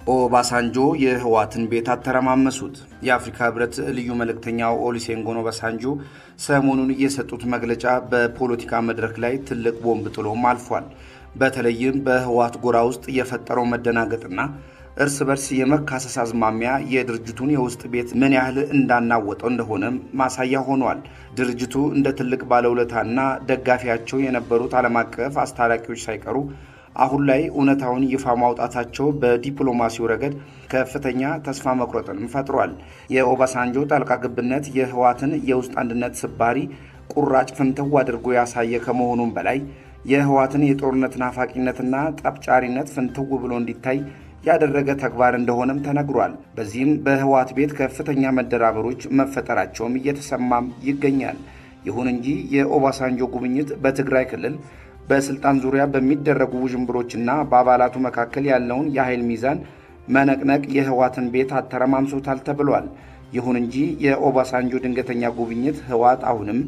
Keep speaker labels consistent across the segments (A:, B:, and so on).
A: ኦባሳንጆ የህወሓትን ቤት አተረማመሱት። የአፍሪካ ህብረት ልዩ መልእክተኛው ኦሉሴጉን ኦባሳንጆ ሰሞኑን የሰጡት መግለጫ በፖለቲካ መድረክ ላይ ትልቅ ቦምብ ጥሎም አልፏል። በተለይም በህወሓት ጎራ ውስጥ የፈጠረው መደናገጥና እርስ በርስ የመካሰስ አዝማሚያ የድርጅቱን የውስጥ ቤት ምን ያህል እንዳናወጠው እንደሆነም ማሳያ ሆኗል። ድርጅቱ እንደ ትልቅ ባለውለታና ደጋፊያቸው የነበሩት ዓለም አቀፍ አስታራቂዎች ሳይቀሩ አሁን ላይ እውነታውን ይፋ ማውጣታቸው በዲፕሎማሲው ረገድ ከፍተኛ ተስፋ መቁረጥንም ፈጥሯል። የኦባሳንጆ ጣልቃ ገብነት የህወሓትን የውስጥ አንድነት ስባሪ ቁራጭ ፍንትው አድርጎ ያሳየ ከመሆኑም በላይ የህወሓትን የጦርነት ናፋቂነትና ጠብጫሪነት ፍንትው ብሎ እንዲታይ ያደረገ ተግባር እንደሆነም ተነግሯል። በዚህም በህወሓት ቤት ከፍተኛ መደራበሮች መፈጠራቸውም እየተሰማም ይገኛል። ይሁን እንጂ የኦባሳንጆ ጉብኝት በትግራይ ክልል በስልጣን ዙሪያ በሚደረጉ ውዥንብሮችና በአባላቱ መካከል ያለውን የኃይል ሚዛን መነቅነቅ የህወሓትን ቤት አተረማምሶታል ተብሏል። ይሁን እንጂ የኦባሳንጆ ድንገተኛ ጉብኝት ህወሓት አሁንም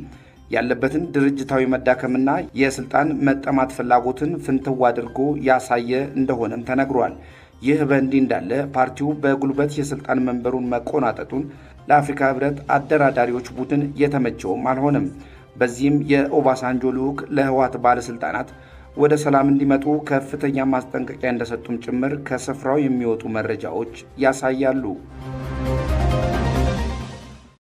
A: ያለበትን ድርጅታዊ መዳከምና የስልጣን መጠማት ፍላጎትን ፍንትው አድርጎ ያሳየ እንደሆነም ተነግሯል። ይህ በእንዲህ እንዳለ ፓርቲው በጉልበት የስልጣን መንበሩን መቆናጠጡን ለአፍሪካ ህብረት አደራዳሪዎች ቡድን የተመቸውም አልሆነም። በዚህም የኦባሳንጆ ልዑክ ለህወሓት ባለስልጣናት ወደ ሰላም እንዲመጡ ከፍተኛ ማስጠንቀቂያ እንደሰጡም ጭምር ከስፍራው የሚወጡ መረጃዎች ያሳያሉ።